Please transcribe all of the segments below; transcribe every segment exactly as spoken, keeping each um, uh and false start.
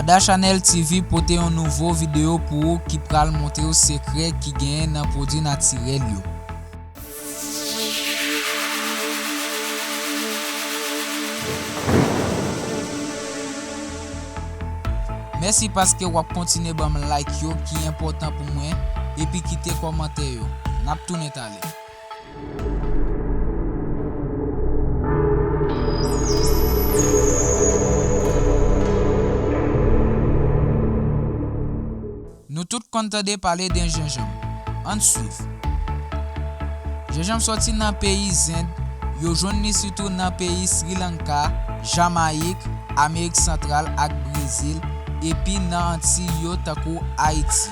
Dada Chanel T V pote yon nouvo videyo pou ou ki pral montre w sekrè ki genyen nan pwodui natirèl yo. Mèsi paske w ap kontinye ban m like yo ki enpòtan pou mwen epi kite kòmantè yo. N ap tounen talè. Nou tout konn tande pale de jenjanm. Ann swiv. Jenjanm sòti nan peyi Zend, yo jwenn li sitou nan peyi Sri Lanka, Jamayik, Amerik Santral ak Brezil, epi nan Antiy yo tankou Ayiti.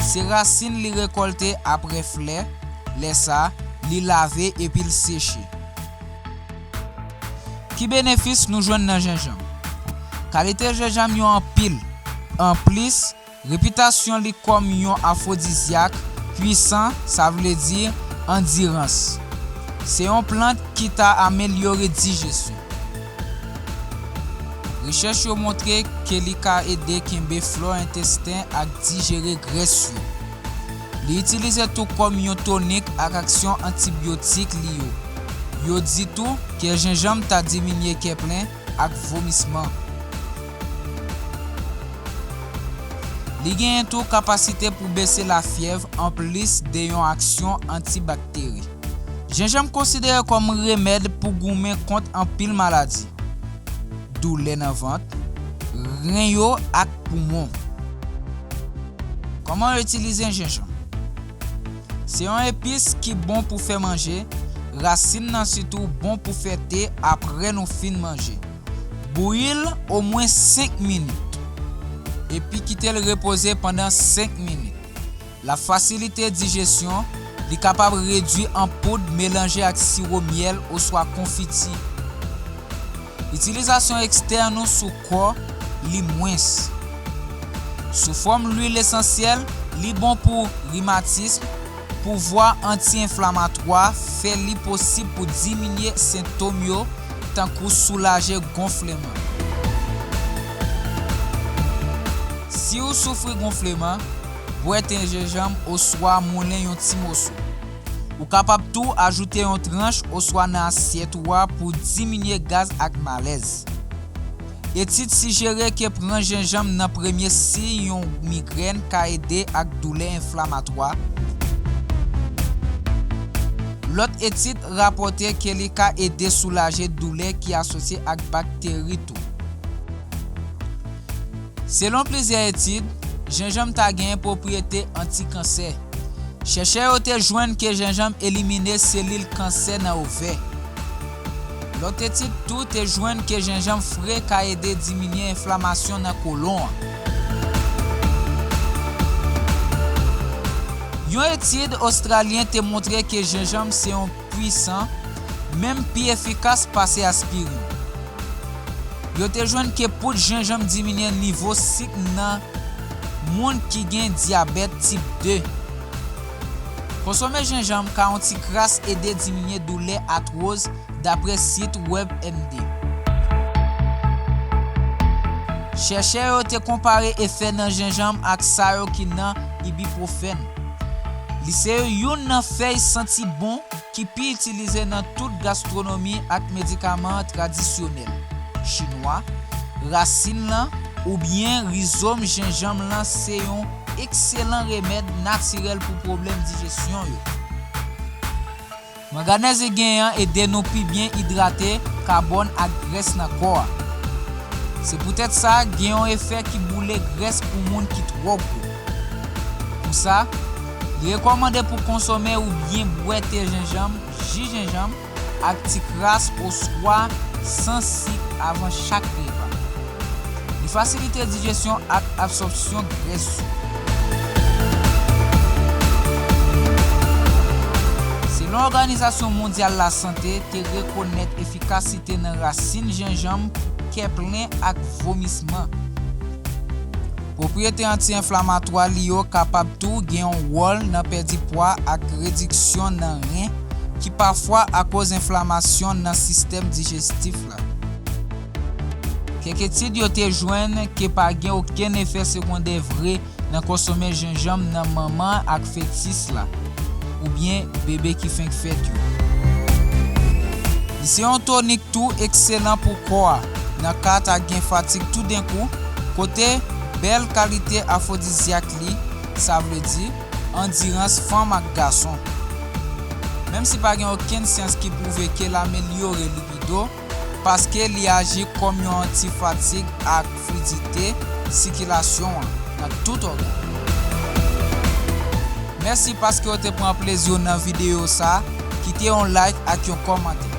Se rasin li rekòlte apre flè, lè sa, li lave epi l seche. Ki benefis nou jwenn nan jenjanm? Kalite jenjanm yo anpil. Anplis, repitasyon li kòm yon afwodizyak pwisan, sa vle di andirans. Se yon plant ki ta amelyore dijesyon. Rechèch yo montre ke li ka ede kenbe flò entesten ak dijere grès yo. Li itilize tou kòm yon tonik ak aksyon antibyotik li yo. Yo di tou ke jenjanm ta diminye kè plen ak vomisman. Li genyen tou kapasite pou bese lafyèv anplis de yon aksyon antibakteri. Jenjanm konsidere kòm remèd pou goumen kont anpil maladi, doulè nan vant, ren yo ak poumon. Kòman yo itilize jenjanm? Se yon epis ki bon pou fè manje, rasin nan sitou bon pou fè te apre nou fin manje. Bouyi l omwen senk minit, epi kite l repoze pandan senk minit. L ap fasilite dijesyon, li kapab redui an poud melanje ak siwo myèl oswa konfiti. Itilizasyon ekstèn ou sou kò li mwens. Sou fòm lwil esansyèl, li bon pou rimatism, pouvwa anti-enflamatwa, fè li posib pou diminye sentòm yo, tankou soulaje gonfleman. Si w soufri gonfleman, bwè te jenjanm oswa moulen yon ti moso. Ou kapab tou ajoute yon tranch oswa nan asyèt ou a pou diminye gaz ak malèz. Etid sijere ke pran jenjanm nan premye siy yon migrèn ka ede ak doulè enflamatwa. Lòt etid rapòte ke li ka ede soulaje doulè ki asosye ak bakteri tou. Selon plizyè etid, jenjanm ta genyen pwopriyete antikansè. Chèchè yo te jwenn ke jenjanm elimine selil kansè nan ovè. Lòt etid tou te jwenn ke jenjanm fre ka ede diminye enflamasyon nan kolon an. Yon etid ostralyen te montre ke jenjanm se yon pwisan, menm pi efikas pase aspirin. Yo te jwenn ke poud jenjanm diminye nivo sik nan moun ki gen dyabèt tip de. Konsome jenjanm ka yon ti kras ede diminye doulè atwoz, dapre sit WebMD. Chèchè yo te konpare efè nan jenjanm ak sa yo ki nan ibipwofèn. Li se youn nan fèy santi bon ki pi itilize nan tout gastwonomi ak medikaman tradisyonèl chinwa. Rasin lan oubyen rizòm jenjanm lan se yon ekselan remèd natirèl pou pwoblèm dijesyon yo. Manganèz li genyen an ede nou pi byen idrate kabòn ak grès nan kò a. Se poutèt sa, gen yon efè ki boule grès pou moun ki twò gwo. Pou sa, li rekòmande pou konsome oubyen bwè te jenjanm, ji jenjanm, ak ti kras oswa san sik avan chak repa. Li fasilite dijesyon ak absòpsyon grès yo. Selon Òganizasyon Mondyal Lasante te rekonèt efikasite nan rasin jenjanm pou kè plen ak vomisman. Pwopriyete anti-enflamatwa li yo kapab tou gen yon wòl nan pèdi pwa ak rediksyon nan ren ki pafwa akoz enflamasyon nan sistèm dijestif la. Kèk etid yo te jwenn ke pa gen okenn efè segondè vre nan konsome jenjanm nan manman ak fetis la, oubyen bebe ki fenk fèt yo. Li se yon tonik tou ekselan pou kò a, nan ka ta gen fatig toudenkou, kote bèl kalite afwodizyak li, sa vle di, andirans fanm ak gason. Menm si pa gen okenn syans ki pwouve ke l amelyore libido, paske li aji kòm yon anti-fatig ak fluidite sikilasyon an nan tout ògàn. Mèsi paske w te pran plezi w nan videyo sa, kite yon like ak yon kòmantè.